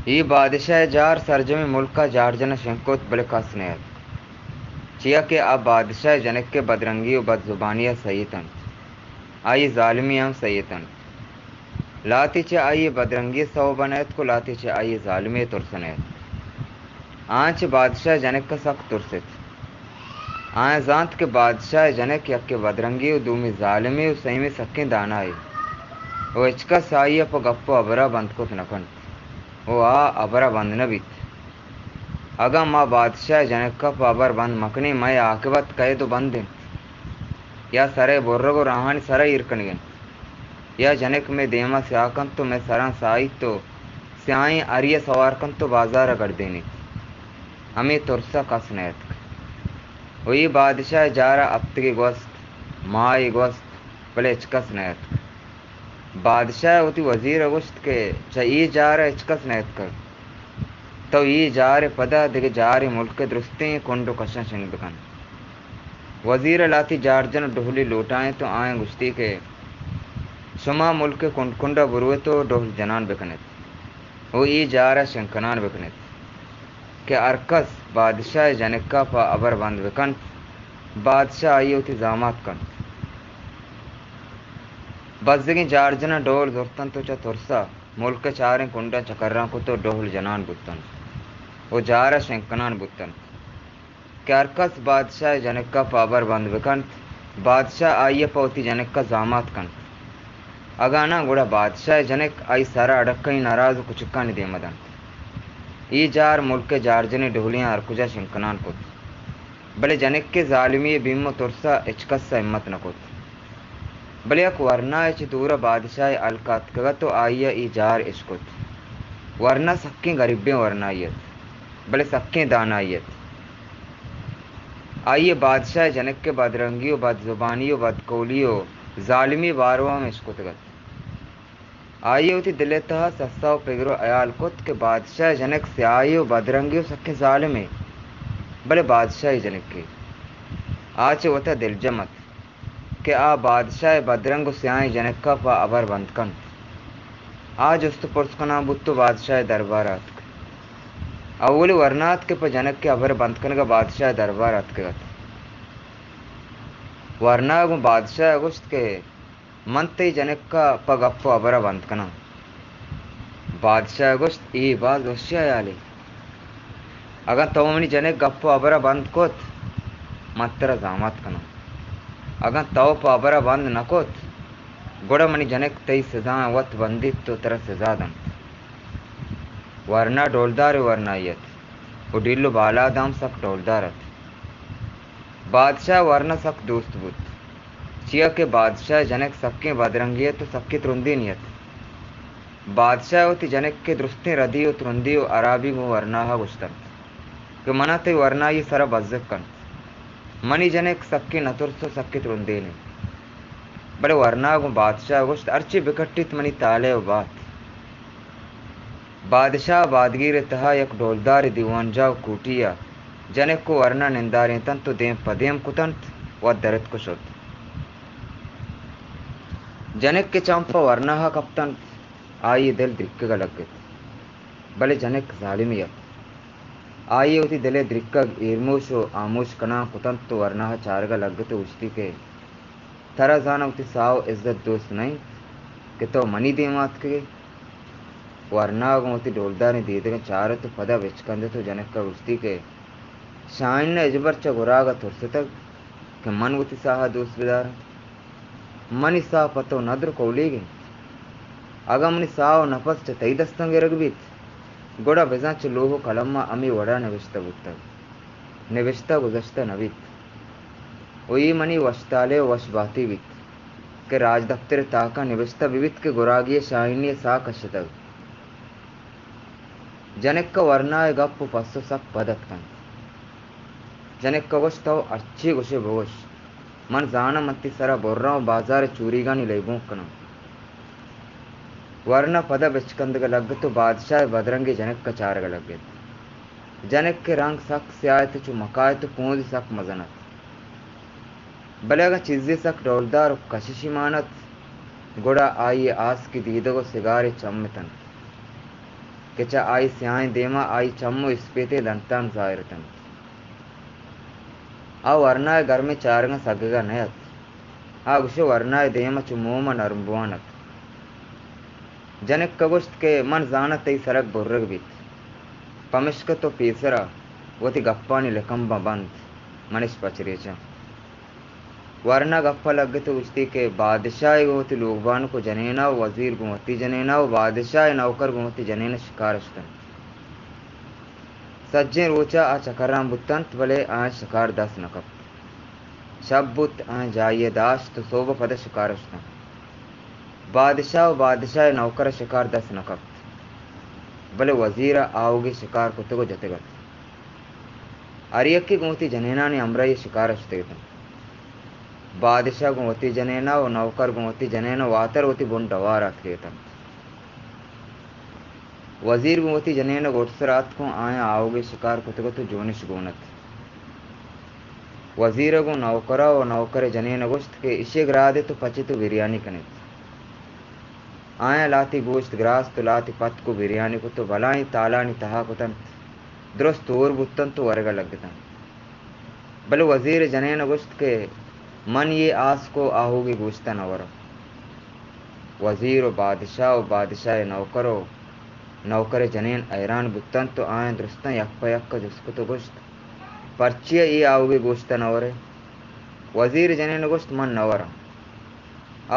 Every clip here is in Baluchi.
اے بادشاہ ءِ جار سرجمیں ملک ءَ جار جن ءَ شنگ کت، بلے کس نیاتک، چیا کہ آ بادشاہ ءِ جنک ءِ بدرنگی ءُ بدزبانی ءَ سہیت اَنت، آئی ءِ زالمی ءَ ہم سہیت اَنت۔ لہتے چہ آئی ءِ بدرنگی ءِ سوب ءَ نیاتک ءُ لہتے چہ آئی ءِ زالمی ءِ ترس ءَ نیاتک۔ آیاں چہ بادشاہ ءِ جنک ءَ سک ترس اِت۔ آیاں زانت کہ بادشاہ ءِ جنک یکے بدرنگے ءُ دومی زالمے ءُ سیمی سکیں دانائے ءُ ہچکس آئی ءَ پہ گپ ءُ ہبر ءَ بند کت نہ کنت ءُ آ ہبر ءَ بند نہ بیت۔ اگاں ما بادشاہ ءِ جنک ءَ پہ ہبر بند مہ کنیں، مئے عاقبت قید ءُ بند اِنت، یا سر ءِ برگ ءُ راہانی سر ءَ ایر کنگ اِنت، یا جنک مئے دیم ءَ سیاہ کنت ءُ مئے سراں ساہیت ءُ سیاہیں ہری ءَ سوار کنت ءُ بازار ءَ گردینیت۔ ہمے ترس ءَ کس نیاتک ءُ اے بادشاہ ءِ جار ءَ ہپتگے گوست، ماہے گوست، بلے ہچکس نیاتک۔ بادشاہ ءَ وتی وزیر ءَ گوشت کہ چہ اے جار ءَ ہچکس نیاتکگ، تو اے جار ءِ پد ءَ دگہ جارے ملک ءِ درستیں کنڈ ءُ کشاں شنگ بکن۔ وزیر ءَ لہتے جار جن ءُ ڈہلے لوٹائینت ءُ آیاں گوشتی کہ شما ملک ءِ کنڈ کنڈ ءَ برویت ءُ ڈہل جنان بکنیت ءُ اے جار ءَ شنگ کنان بکنیت کہ ہرکس بادشاہ ءِ جنک ءَ پہ ہبر بند بکنت، بادشاہ آئی ءَ وتی زامات کنت۔ بزگیں جار جناں ڈول زرتنت ءُ چہ ترس ءَ ملک ءِ چاریں کنڈاں چکراں کت ءُ ڈہل جنان بوتنت ءُ جار ءَ شنگ کنان بوتنت کہ ہرکس بادشاہ ءِ جنک ءَ پہ ہبر بند بکنت، بادشاہ آئی ءَ پہ وتی جنک ءَ زامات کنت، اگاں ناں گڑا بادشاہ ءِ جنک آئی سر ءَ اڑکہی ناراض ءُ کچکانی دیم ءَ دنت۔ اے جار ملک ءِ جار جنیں ڈہلیاں ہر کجا شنگ کنان کت، بلے جنک ءِ زالمی ءِ بیم ءُ ترس ءَ ہچکس ءَ ہمت نہ کت۔ بلے یک ورنائے چہ دور ءَ بادشاہ ءِ ہلک ءَ اتکگ ات ءُ آئی ءَ اے جار اشکت۔ ورنا سکیں گریبیں ورنائے ات، بلے سکیں دانائے ات۔ آئی ءَ بادشاہ ءِ جنک ءِ بدرنگی ءُ بدزبانی ءُ بدکولی ءُ زالمی ءِ بارو ءَ ہم اشکتگ ات۔ آئی ءَ وتی دل ءِ تہا سسا ءُ پگر ءُ ہیال کت کہ بادشاہ ءِ جنک سیاہے ءُ بدرنگے ءُ سکیں زالمے، بلے بادشاہ ءِ جنکے۔ آ چہ وت ءَ دلجم ات کہ آ بادشاہ ءِ بدرنگ ءُ سیاہیں جنک ءَ پہ ہبر بند کنت۔ آ جست ءُ پرس کنان بوت ءُ بادشاہ ءِ دربار ءَ اتک۔ اولی ورنا ات کہ پہ جنک ءِ ہبر ءِ بند کنگ ءَ بادشاہ ءِ دربار ءَ اتکگ ات۔ ورنا ءَ گوں بادشاہ ءَ گوشت کہ من تئی جنک ءَ پہ گپ ءُ ہبر ءَ بند کناں۔ بادشاہ ءَ گوشت، اے باز وشیں ہیالے۔ اگاں تو منی جنک گپ ءُ ہبر ءَ بند کت، من ترا زامات کناں۔ اگاں تو پہ ہبر ءَ بند نہ کت، گڑا منی جنک تئی سزا ءَ وت بندیت ءُ ترا سزا دنت۔ ورنا ڈولداریں ورنایے ات ءُ ڈیل ءُ بالاد ءَ ہم سک ڈولدار ات۔ بادشاہ ءَ ورنا سک دوست بوت، چیا کہ بادشاہ ءِ جنک سکیں بدرنگے ات ءُ سکیں ترندینے ات۔ بادشاہ ءَ وتی جنک ءِ درستیں ردی ءُ ترندی ءُ ہرابی گوں ورنا ءَ گوشتنت کہ من ءَ تئی ورنائی ءِ سر ءَ بزگ کنت۔ منی جنک سکیں نترس ءُ سکیں ترندینے۔ بلے ورنا ءَ گوں بادشاہ ءَ گوشت، ہرچی بکٹیت منی تالہ ءَ بات۔ بادشاہ ءَ بادگیر ءِ تہا یک ڈولداریں دیوانجاہ ءُ کوٹی ءَ جنک ءُ ورنا نندارینتنت ءُ دیم پہ دیم کتنت، وت در اتک ءُ شت۔ جنک ءِ چم پہ ورنا ءَ کپتنت، آئی ءِ دل دریکگ ءَ لگت۔ بلے جنک زالمے ات۔ آئی ءَ وتی دل ءِ دریکگ ایرموش ءُ ہاموش کنان کتنت ءُ ورنا ءَ چارگ ءَ لگت ءُ گوشتی کہ ترا زاناں وتی ساہ ءُ عزت دوست نہ انت کہ تو منی دیم ءَ اتکگ ئے؟ ورنا ءَ گوں وتی ڈولداریں دیدگاں چارت ءُ پدا بچکندت ءُ جنک ءَ گوشتی کہ شاہین ءَ ہچبر چہ گراگ ءَ ترستگ کہ من وتی ساہ ءَ دوست بداراں۔ منی ساہ پہ تو ندر ءُ کولیگ انت۔ اگاں منی ساہ ءُ نپس چہ تئی دستاں گرگ بیت، گڑا بزاں چہ لوہ ءُ قلم ءَ ہمے وڑ ءَ نبشتہ بوتگ۔ نبشتہ گزشتہ نہ بیت۔ ءُ اے منی وشتالے ءُ وش باتی بیت کہ راجدپتر ءِ تاک ءَ نبشتہ بہ بیت کہ گراگی ءَ شاہینی ءِ ساہ کشتگ۔ جنک ءَ ورنا ءِ گپ ءُ پسو سک پد اتکنت۔ جنک ءَ گوشت، تو ہرچی گوش ئے بگوش، من زاناں من تئی سر ءَ براں ءُ بازار ءِ چوریگانی لیبونک کناں۔ ورنا پدا بچکندگ ءَ لگت ءُ بادشاہ ءِ بدرنگیں جنک ءَ چارگ ءَ لگت۔ جنک ءِ رنگ سک سیاہ ات، چو مکا ات ءُ پونز سک مزن ات۔ بلے اگاں چیزے سک ڈولدار ءُ کششی مان ات، گڑا آئی ءِ آسکی دیدگ ءُ سگارے چم اتنت۔ کہ چہ آئی سیاہیں دیما آئی چم و اسپیتیں دنتان ظاہر اتنت۔ آ ورنا ء گرمیں چارگاں سگگا نہ ات۔ آ گوشے ورنا ء دیما چو موم ء نرم بوان ات۔ جنک ء گوشت کہ من زاناں تئی سرگ برگ بیت، پمشکہ تو پیسرا وتی گپانی لکمباں بند، من اش پچ ریچاں۔ ورنا گپ ء لگت و گوشتی کہ بادشاہ گوں وتی لوگبانک و جنینا و وزیر گوں وتی جنینا و بادشاہ نوکر گوں وتی جنین شکار شتنت۔ سجیں روچا آ چکران بوتنت، بلے آیاں شکار دست نہ کپت۔ شپ بوت، آیاں جاہی ء داشت و سہب ء پدا شکار ء شتنت۔ بادشاہ و بادشاہ ء نوکر ء شکار دست نہ کپت، بلے وزیر ء آہوگی شکار کتگ و جتگ ات۔ ہر یکے گوں وتی جنینانی ہمراہی ء شکار ء شتگ اتنت۔ بادشاہ گوں وتی جنین ء و نوکر گوں وتی جنین ء واتر وتی بن ڈوار ء اتکگ اتنت۔ وزیر گوں وتی جنین ء گڈسر آتک و آیاں آہوگے شکار کتگ ات و جونش گون ات۔ وزیر ء گوں نوکر ء و نوکر ء جنین ء گوشت کہ اشی ء گراد ء تو پچت و بریانی کنیت۔ آیاں لاتی گوشت گراست و لاتی پتک و بریانی کت و بلاہیں تالانی تہا کتنت۔ درست ہور بوتنت و ورگ ء لگتنت۔ بلے وزیر ء جنین ء گوشت کہ من یہ آسک و آہوگی گوشت ء نہ وراں۔ وزیر و بادشاہ و بادشاہ ء نوکر و نوکر ء جنین حیران بوتنت و آیاں درستاں یک پہ یک ء جست کت و گوشت، پرچیا اے آہوگی گوشت ء نہ ورے؟ وزیر ء جنین ء گوشت، من نہ وراں۔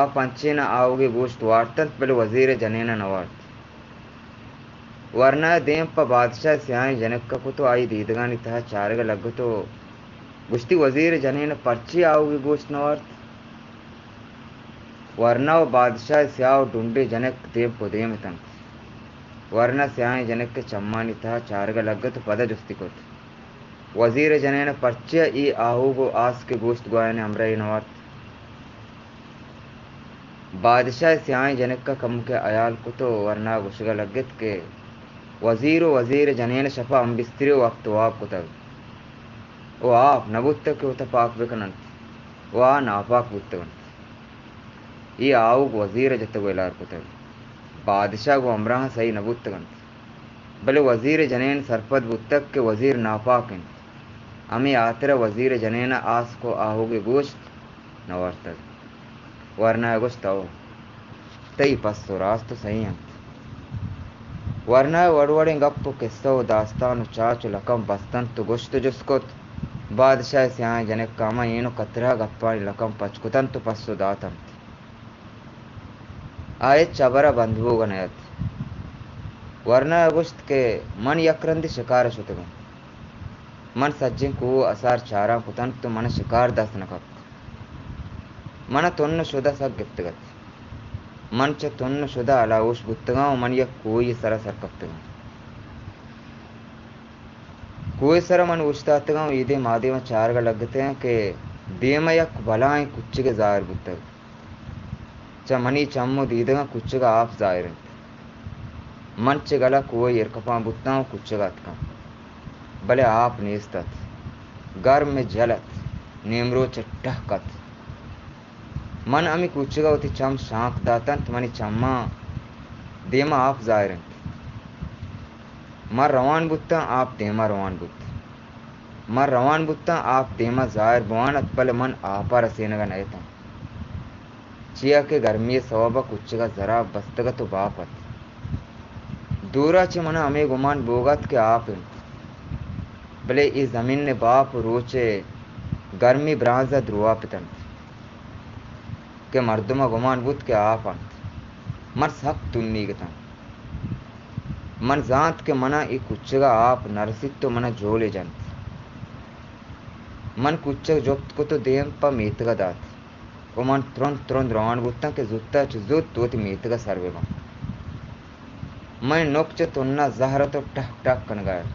آ پنچین ء آہوگی گوشت وارتنت، بلے وزیر ء جنین ء نہ وارت۔ ورنا ء دیم پہ بادشاہ ء سیاہیں جنک ء کت و آئی دیدگانی تہا چارگ ء لگت و گوشتی، وزیر ء جنین ء پرچی آہوگی گوشت نہ وارت؟ ورنا و بادشاہ ء سیاہ و ڈنڈیں جنک دیم پہ دیم اتنت۔ ورنا سیاہیں جنک ء چمانی تہا چارگ ء لگت و پدا جستی کت، وزیر ء جنین ء پرچیا اے آہوگ و آسک ء گوشت گوایانی ہمراہی نہ وارت؟ بادشاہ ء سیاہیں جنک ء کمکے ہیال کت و ورنا گوشگ ء لگت کہ وزیر و وزیر ء جنین ء شپ ء ہمبستری وپت واب کتگ و آپ نہ بوتگ کہ وت ء پاک بہ کن انت و آ ناپاک بوتگ انت۔ اے آہوگ وزیر ء جتگ و ہلار کتگ۔ بادشاہ گوں ہمراہاں سہی نہ بوتگ انت، بلے وزیر ء جنین سرپد بوتگ کہ وزیر ناپاک انت۔ ہمے ہاتر ء وزیر ء جنین ء آسک و آہوگ ء گوشت نہ وارتگ۔ ورنا ء گوشت، ہو، تئی پسو راست و سہی انت۔ ورنا ء وڑ وڑیں گپ و کسہ و داستان و چاچ و لکم بستنت و گوشت و جست کت۔ بادشاہ ء سیاہیں جنک ء ہما اینو کترہ ء گپانی لکم پچ کتنت و پسو داتنت۔ آ ہچ ہبر ء بند بوگ ء نہ ات۔ ورنا ء گوشت کہ من یک رندے شکار ء شتگاں۔ من سجیں کوہ ء اسار چاراں کتنت و من ء شکار دست نہ کپت۔ من ء تن ء شد ء سک گپتگ ات۔ من چہ تن ء شد ء ہلاہوش بوتگاں و من یک کوہی ء سر ء سر کپتگاں۔ کوہ ء سر ء من اوشتاتگاں و ایدے مادیم ء چارگ ء لگتگاں کہ دیم ء یک بلاہیں کچگے ظاہر بوتگ۔ چہ منی چم و دیدگاں کچگ ء آپ ظاہر انت۔ من چہ گل ء کوہ ء ایر کپان بوتاں و کچگ ء اتکاں، بلے آپ نیست ات۔ گرم ء جل ات، نیمروچ ء ٹہک ات۔ من ہمے کچگ ء وتی چم شانک داتنت، منی چماں دیما آپ ظاہر انت۔ من روان بوتاں، آپ دیما روان بوت۔ من روان بوتاں، آپ دیما ظاہر بوان ات، بلے من آپ ء رسینگ ء نہ اتاں۔ چیا کہ گرمی ء سوب ء کچگ ء زراپ بستگ ات و باپ ات۔ دور ء چہ من ء ہمے گمان بوگ ء ات کہ آپ انت، بلے اے زمین ء باپ روچ ء گرمی برانز ء درواپ اتنت کہ مردم ء گمان بوت کہ آپ انت۔ من سک تنیگ اتاں۔ من زانت کہ من ء اے کچگ ء آپ نہ رسیت و من ء جولے جنت۔ من کچگ جپت کت و دیم پہ میتگ ء دات۔ و من ترند ترند روان بوتاں کہ زوت ء چہ زوت وتی میتگ ء سر بہ باں۔ منی نک چہ تن ء زہر ات و ٹہک ٹہک کنگ ء ات۔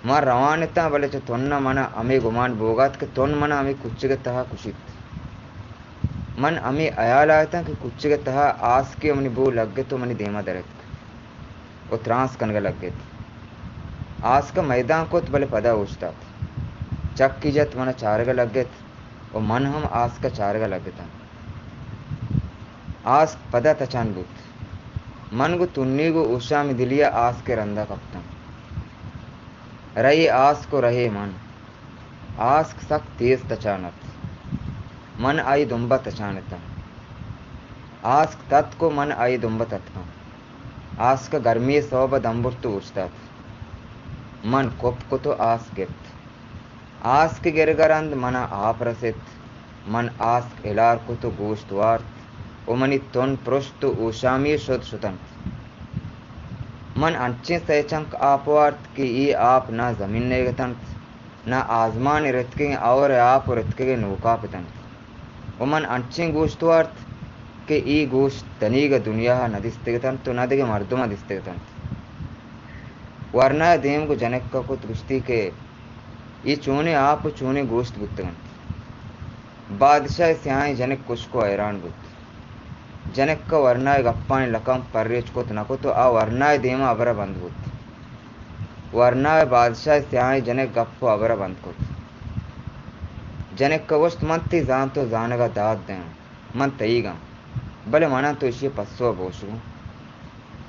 من روان اتاں، بلے چہ تن ء من ء ہمے گمان بوگ ء ات کہ تن من ء ہمے کچگ ء تہا کشیت۔ من ہمے ہیال ء اتاں کہ کچگ ء تہا آسکے منی بو لگت و منی دیم ء در اتک۔ و ترانس کنگ ء لگت۔ آسک ء میدان کت، بلے پدا اوشتات۔ چکی جت، من ء چارگ ء لگت و من ہم آسک ء چارگ ء لگتاں۔ آسک پدا تچان بوت۔ من گوں تنیگ ءُ اوشامی دلی ءَ آسکے رندا کپتاں۔ رہے آسک ءُ رہے من۔ آسک سک تیز تچان ات۔ من آئی دمبا تچان اتاں۔ آسک تتک ءُ من آئی دمبا تتکاں۔ آسک ءَ گرمی ءِ سوب ءَ دم برت ءُ اوشتات۔ من کپ کت ءُ آسک گپت۔ آسک گرگ ءَ رند منا آپ رست۔ من آسک ہلار کت ءُ گوشت وارت ءُ منی تن پرشت ءُ اوشامی ءَ شد شت انت۔ من انچیں سئے چنک آپ وارت کہ اے آپ نہ زمین ءَ اتنت، نہ آزمان ءَ رتکگیں اور ءِ آپ ءُ رتکگیں نوکاپ اتنت۔ ءُ من انچیں گوشت وارت کہ اے گوشت دنیگہ دنیا ءَ نہ دیستگ اتنت ءُ نہ دگہ مردماں دیستگ اتنت۔ ورنا ءِ دیم گوں جنک ءَ کت، گوشتی کہ اے چونیں آپ ءُ چونیں گوشت بوتگ انت؟ بادشاہ ءِ سیاہیں جنک کشک ءُ حیران بوت۔ جنک ءَ ورنا ءِ گپانی لکم پریچ کت نہ کت ءُ آ ورنا ءِ دیم ءَ ہبر ءَ بند بوت۔ ورنا ءَ بادشاہ ءِ سیاہیں جنک گپ ءُ ہبر ءَ بند کت۔ جنک ءَ گوشت، من تئی زانت ءُ زانگ ءَ داد دیاں۔ من تئیگ آں، بلے من ءَ تو ایشی ءِ پسو ءَ بوش گوں۔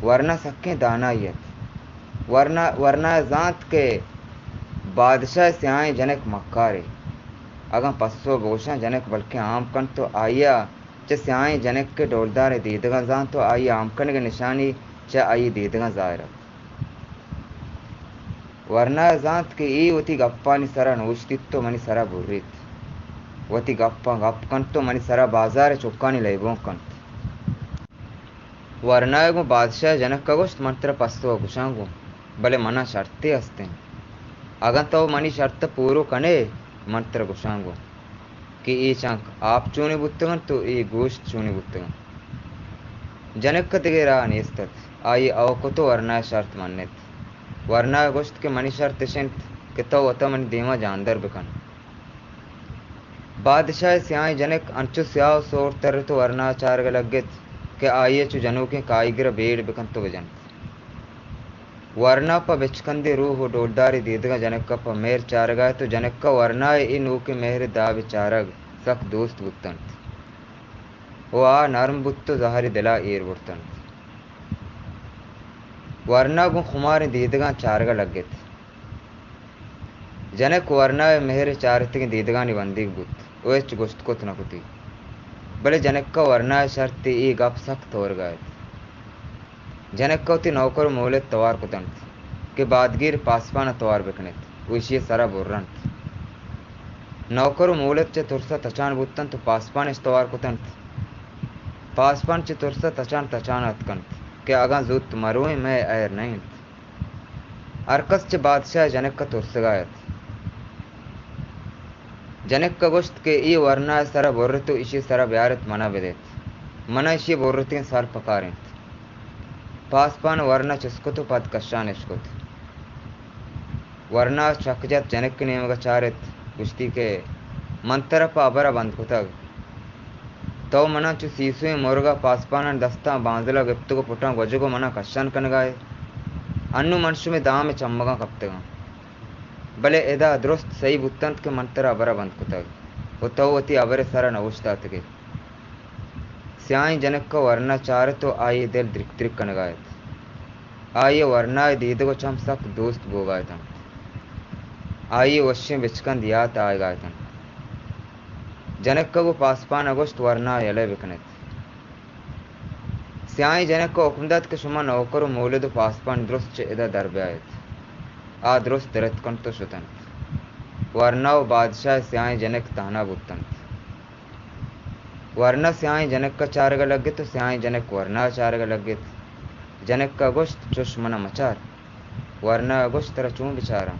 ورنا سکیں دانائے ات۔ ورنا، ورنا ءَ زانت کہ بادشاہ ءِ سیاہیں جنک مکارے۔ اگاں پسو ءَ بگوشاں، جنک بلکیں ہام کنت ءُ آئی ءَ چہ سیاہیں جنک ءِ ڈولداریں دیدگاں زانت ءُ آئی ءِ ہام کنگ ءِ نشانی چہ آئی ءِ دیدگاں ظاہر ات۔ ورنا ءَ زانت کہ اے وتی گپانی سرا نوشتیت ءُ منی سرا بریت۔ وتی گپاں گپ کنت ءُ منی سرا بازار ءِ چکانی لیبونک کنت۔ ورنا ءَ گوں بادشاہ ءِ جنک ءَ گوشت، من ترا پسو ءَ گوشاں گوں، بلے من ءَ شرطے است انت۔ اگاں تو منی شرط ءَ پورو کن ئے، من ترا گوشاں گوں کہ اے چنک آپ چونیں بوتگ انت ءُ اے گوشت چونیں بوتگ انت۔ جنک ءَ دگہ راہ نیست ات۔ آئی ءَ ہو کت ءُ ورنا ءِ شرط منت۔ ورنا ءَ گوشت کہ منی شرط اش انت کہ تو وت ءَ منی دیم ءَ جاندر بکن۔ بادشاہ ءِ سیاہیں جنک انچو سیاہ ءُ سور ترت ءُ ورنا ءَ چارگ ءَ لگت کہ آئی ءَ چو جنوکیں کائیگر ءَ بیڑ بکنت ءُ بجنت۔ ورنا پہ بچکندیں روہ ءُ ڈولداریں دیدگاں جنک ءَ پہ مہر چارگ ءَ ات ءُ جنک ءَ ورنا ءِ اے نوکیں مہر ءِ داب ءِ چارگ سک دوست بوت انت ءُ آ نرم بوت ءُ زہری دل ءَ ایر برت انت۔ ورنا گوں خماریں دیدگاں چارگ ءَ لگت۔ جنک ورنا ءِ مہر ءِ چارتگیں دیدگانی بندیگ بوت ءُ ہچ گوشت کت نہ کتی، بلے جنک ءَ ورنا ءِ شرط ءِ اے گپ سک تورگ ءَ ات۔ جنک ءَ وتی نوکر ءُ مولد توار کت انت کہ بادگیر پاسپان ءَ توار بکن ات ءُ ایشی ءِ سر ءَ بر انت۔ نوکر ءُ مولد چہ ترس ءَ تچان بوت انت ءُ پاسپان اش توار کت انت۔ پاسپان چہ ترس ءَ تچان تچان اتک انت کہ اگاں زوت مرویں مئے ہیر نہ انت۔ ہرکس چہ بادشاہ ءِ جنک ءَ ترسگ ءَ ات۔ جنک ءَ گوشت کہ اے ورنا ءِ سر ءَ برت ءُ ایشی ءِ سر ءَ بیارت من ءَ بدیت۔ من ءَ ایشی ءِ برتگیں سر پکار انت۔ پاسپان ورنا چست کت ءُ پد کشان اش کت۔ ورنا ءَ چک جت، جنک ءِ نیمگ ءَ چارت، گوشتی کہ من ترا پہ ہبر ءَ بند کتگ۔ تو من ءَ چو سیسوئیں مرگ ءَ پاسپانانی دستاں بانزل ءَ گپتگ ءُ پٹاں گوجگ ءُ من ءَ کشان کنگ ءَ ئے۔ انوں من شمئے دام ءِ چمگاں کپتگ آں۔ بلے ادا درست سہی بوت انت کہ من ترا ہبر ءَ بند کتگ ءُ تو وتی ہبر ءِ سر ءَ نہ اوشتاتگ ئے۔ سیاہیں جنک ءَ ورنا چارت ءُ آئی ءِ دل درک درک کنگ ءَ ات۔ آئی ءَ ورنا ءِ دیدگ ءُ چم سک دوست بوگ ءَ اتنت۔ آئی ءِ وشیں بچکند یات آیگ ءَ اتنت۔ جنک ءَ گوں پاسپان ءَ گوشت، ورنا ءَ یلہ بکن ات۔ سیاہیں جنک ءَ حکم دات کہ شما نوکر ءُ مولد ءُ پاسپان درست چہ ادا در بیایت۔ آ درست در اتکنت ءُ شتنت۔ ورنا ءُ بادشاہ ءِ سیاہیں جنک تہنا بوتنت۔ ورنا سیاہیں جنک ءَ چارگ ءَ لگت ءُ سیاہیں جنک ورنا ءَ چارگ ءَ لگت۔ جنک ءَ گوشت، چش من ءَ مچار۔ ورنا ءَ گوشت، ترا چون بچاراں؟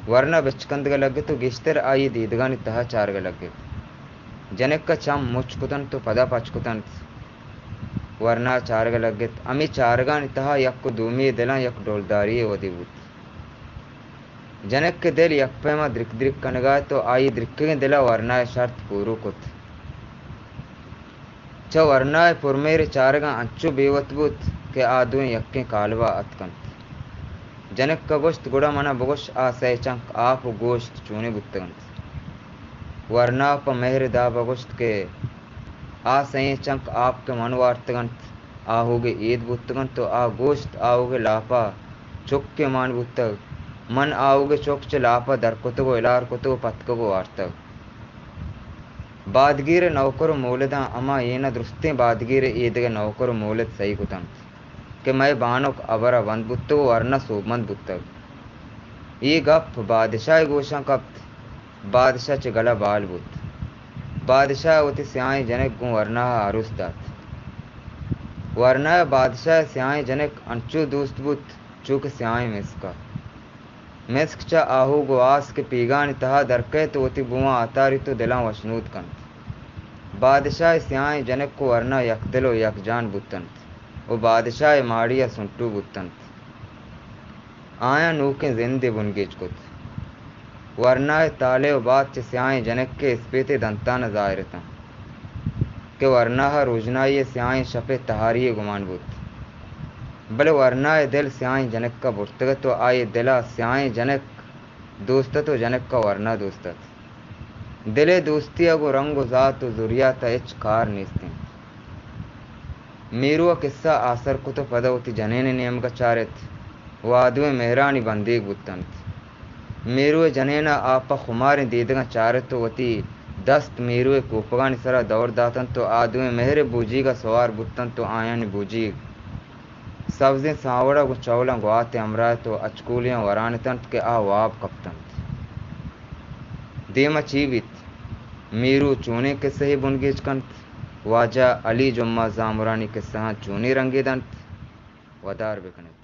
ورنا بچکندگ ءَ لگت ءُ گیشتر آئی ءِ دیدگانی تہا چارگ ءَ لگت۔ جنک ءَ چم مچ کتنت ءُ پدا پچ کتنت۔ ورنا ءَ چارگ ءَ لگت۔ ہمے چارگانی تہا یک ءُ دومی ءِ دلاں یک ڈولداری یے ودی بوت۔ جنک ءِ دل یک پیما درک درک کنگ ءَ ات ءُ آئی ءِ درکگیں دل ءَ ورنا ءِ شرط پورو کت۔ چہ ورنا ءِ پرمہریں چارگاں انچو بے وت بوت کہ آ دوئیں یکیں کالب ءَ اتک انت۔ جنک ءَ گوشت، گڑا من ءَ بگوش، آ سئے چنک آپ ءُ گوشت چونیں بوتگ انت؟ ورنا ءَ پہ مہر ءِ داب ءَ گوشت کہ آ سئیں چنک آپ کہ من وارتگ انت، آہوگ ءِ اید بوتگ اَنت ءُ آ گوشت، آہوگ ءِ لاپ ءَ چکے مان بوتگ۔ من آہوگ ءِ چک چہ لاپ ءَ در کتگ ءُ ہلار کتگ ءُ پتکگ ءُ آرتگ۔ بادگیر ءِ نوکر ءُ مولداں ہما ہین ءَ درستیں بادگیر ءِ ایدگہ نوکر ءُ مولد سہی کت اَنت کہ مئے بانک ہبر ءَ بند بوتگ ءُ ورنا سوبمند بوتگ۔ اے گپ بادشاہ ءِ گوشاں کپت۔ بادشاہ چہ گل ءَ بال بوت۔ بادشاہ ءَ وتی سیاہیں جنک گوں ورنا ءَ آروس دات۔ ورنا ءَ بادشاہ ءِ سیاہیں جنک انچو دوست بوت، چو کہ سیاہیں مسک ءَ۔ مسک چہ آہوگ ءُ آس کہ پیگانی تہا در کئیت ءُ وتی بواں آتاریت ءُ دلاں وشنود کنت۔ بادشاہ ءِ سیاہیں جنک ءُ ورنا یک دل ءُ یک جان بوت اَنت ءُ بادشاہ ءِ ماڑی ءَ سنٹو بوت اَنت۔ آیاں نوکیں زندے بنگیج کت۔ ورنا ءِ تالے ءُ بات چہ سیاہیں جنک ءِ اسپیتیں دنتان ءَ ظاہر اتاں کہ ورنا ءَ روژنائی ءِ سیاہیں شپ ءِ تہاری ءِ گمان بوت، بلے ورنا ءِ دل سیاہیں جنک ءَ برتگ اَت ءُ آئی ءِ دل ءَ سیاہیں جنک دوست اَت ءُ جنک ءَ ورنا دوست اَت۔ دل ءِ دوستی ءَ گوں رنگ ءُ ذات ءُ زریات ءَ ہچ کار نیست اِنت۔ میرو ءَ کسہ آسر کت ءُ پدا وتی جنین ءِ نیمگ ءَ چارت ءُ آ دوئیں مہرانی بندیگ بوت اَنت۔ میرو ءِ جنین ءَ آ پہ خماریں دیدگاں چارت ءُ وتی دست میرو ءِ کوپگانی سرا دور دات اَنت ءُ آ دوئیں مہر ءِ بوجیگ ءَ سوار بوت اَنت ءُ آیانی بوجیگ سبزیں سانوڑ ءَ گوں چولاں گوات ءِ ہمراہ اَت ءُ اچکولیاں وران اِت اَنت کہ آ واب کپت اَنت۔ دیم ءَ چی بیت؟ میرو چونیں کسہے بنگیج کنت؟ واجہ علی جمعہ زامرانی کسہاں چونیں رنگے دنت؟ ودار بہ کن ات۔